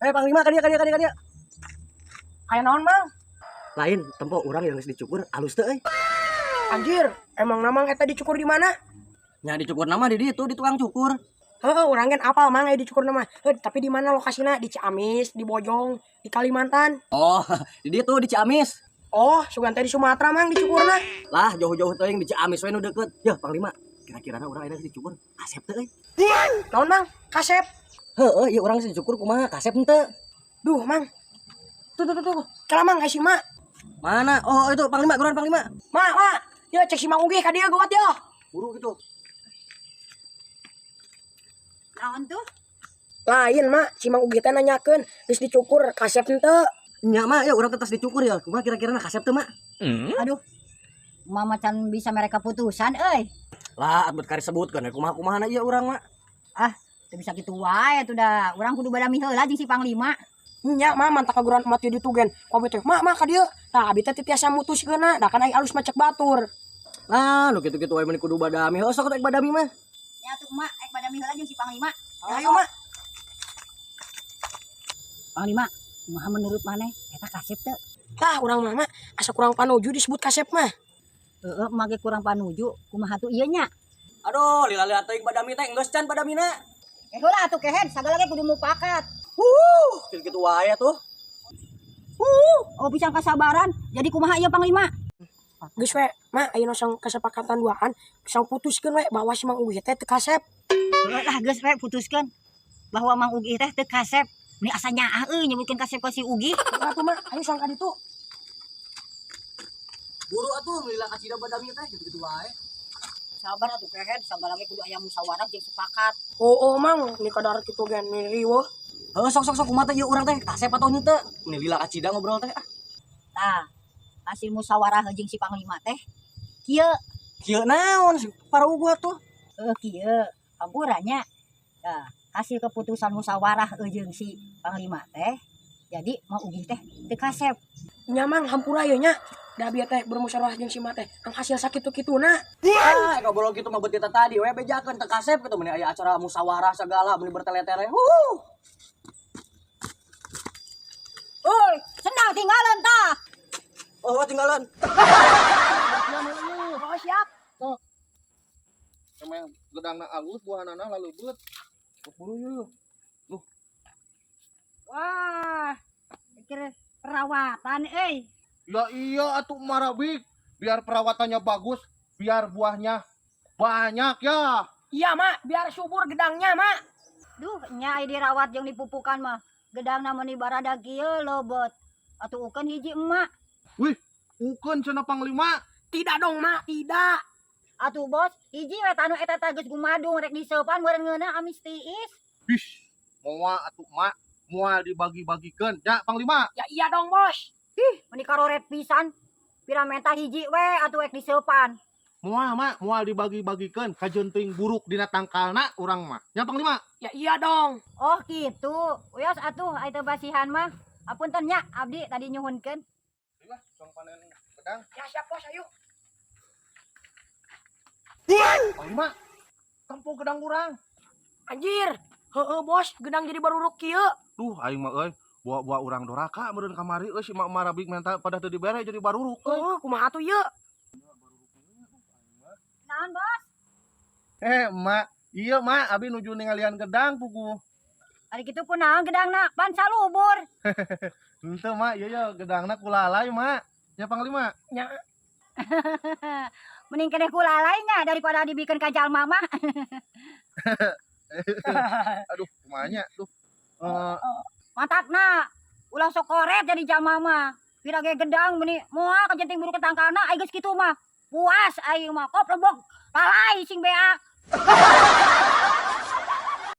Eh, Panglima, ka dieu, ka dieu, ka dieu, ka dieu. Aya naon, Mang? Lain, tempo urang yang geus dicukur alus teu euy? Anjir, emang namang eta dicukur di mana? Nya dicukur nama di ditu, di tukang cukur. Heeh, urang kan apal, Mang, aya dicukur nama. Heuh, tapi di mana lokasina? Di Ciamis, di Bojong, di Kalimantan? Oh, di ditu, di Ciamis. Oh, sugan teh di Sumatera, Mang, dicukurna. Lah, jauh-jauh teuing, di Ciamis we nu deket. Ya, Panglima, kira-kira urang ayeuna geus dicukur kasep teu euy? Naon, Mang? Kasep? Heeh, ieu urang geus dicukur kumaha, kasep henteu? Duh, Mang. Tuh, tuh, tuh, tuh. Kela, Mang, ka si Mak. Mana? Oh, itu Panglima, buruan, Panglima. Mak, Mak. Ya, cek si Mang Ugih ka dieu gawat ya. Buru gitu. Naon tuh? Lain, Mak, si Mang Ugih teh nanyakeun geus dicukur kasep henteu. Nya, Mak, ya urang teh tos dicukur ya. Kumaha kira-kira kasep teu, Mak? Aduh. Mama can bisa mere keputusan euy. Lah, atuh kari sebutkeun kumaha-kumahana ieu urang, Mak. Teu bisa kitu wae atuh da. Urang kudu badami heula jeung si Panglima. Nya, Mak, mantak kaguran emak di ditu gen. Ku abi teh, "Mak, Mak, ka dieu." Tah, abi teh teu tiasa mutuskeunna, da kan ai alus mah cek batur. Lah, nu kitu-kitu wae meni kudu badami. Heuh, sok rek badami mah. Ya atuh, Mak, ek badami heula jeung si Panglima. Ayo, Mak. Panglima, kumaha menurut maneh? Eta kasep teu? Tah, urang mah, Mak, asa kurang panuju disebut kasep mah. Heeh, emak ge kurang panuju. Kumaha tuh ieu nya? Aduh, lila-lila teuing badami teh, geus can badamina. Eh heula atuh kehed, sagala ge kudu mupakat. Kitu-kitu wae tuh. Oh, pisan kasabaran. Jadi kumaha ieu, Panglima? Geus we, Mak, ayeuna sang kesepakatan duaan, sang putuskeun we bahwa si Mang Ugih teh teu kasep. Heeh lah, geus we putuskeun bahwa Mang Ugi teh teu kasep. Meni asa nyaah euy nyebutkeun kasep ka si Ugi. Atuh, Mak, ayo sang ka ditu. Buru atuh, lila kacida badami teh kitu-kitu wae. Sabar atuh kehed, sagala ge kudu aya musyawarah jeung sepakat. Oh, oh, Mang, ni kadar kitu gen ni riweuh. Heuh, sok, sok, sok, kumaha teh ieu urang teh kasep atau henteu? Meni lila kacida ngobrol teh ah. Tah, hasil musyawarah jeung si Panglima teh kieu. Kieu naon si paruguh atuh? Heuh, kieu hampura nya. Tah, hasil keputusan musyawarah jeung si Panglima teh jadi Mang Ugi teh teu kasep. Nya, Mang, hampura ieu nya. Da abi teh bermusyawarah jeung si Mak teh, ang hasil sakitu-kituna. Ah, ngobrol gitu mah beuti tadi we bejakeun teu kasep kitu, meni aya acara musyawarah segala, meni bertele-tele. Huh. Oi, sendal tinggalan tah. Oh, tinggalan. Oh, siap. Sama yang gedangna alus, buahanana laleubeut. Buru yeuh. Wah, pikir perawatan euy. Ya iya atuh, Marabik, biar perawatannya bagus, biar buahnya banyak ya. Iya, Mak, biar subur gedangnya, Mak. Duh, nya ai dirawat jeung dipupukan mah. Gedangna meuni barada kieu leubet. Atuh ukeun hiji emak. Wih, ukeun cenah, Panglima. Tidak dong, Mak, tidak. Atuh bos, hiji we tanu eta teh geus gumadung rek diseupan meureun ngeunah amis tiis. Bish, moal atuh, Mak, moal dibagi-bagikeun. Ya, Panglima. Ya iya dong, Bos. Ih, meuni karoret pisan. Pira menta hiji we atuh rek diseupan. Moal, Mak, moal dibagi-bagikeun, kajeun teuing buruk dina tangkalna urang mah. Ya, Panglima. Ya iya dong. Oh gitu. Wios atuh ai teu basihan mah. Apunten nya, abdi tadi nyuhunkeun. Ayo, tong panen gedang. Ya siap, Bos, ayo. Panglima, tempo gedang urang. Anjir. Heeh, Bos, gedang jadi baruruk kieu. Duh, aing mah euy, buah-buah urang doraka meureun kamari euy, si Mak Marabik minta pada teu dibere jadi baruruk euy. Heeh, kumaha atuh ieu? Naon, Bos? Eh, Mak, iya, Mak, abi nuju ningalian gedang puguh. Ari kitu kunaon gedangna? Pan salubur. Henteu, Mak, iya ya gedangna kulalay, Mak. Ya, Panglima. Nya. Mending keneh kulalay nya daripada dibikeun ka jalma mah. Aduh, kumaha nya? Duh. Eh, Matakna ulah sok koret jadi jalma mah. Pira ge gedang meuni moal kajenting buruk tangkalna ai geus kitu mah. Puas aing mah, kop lebok lalay sing beak.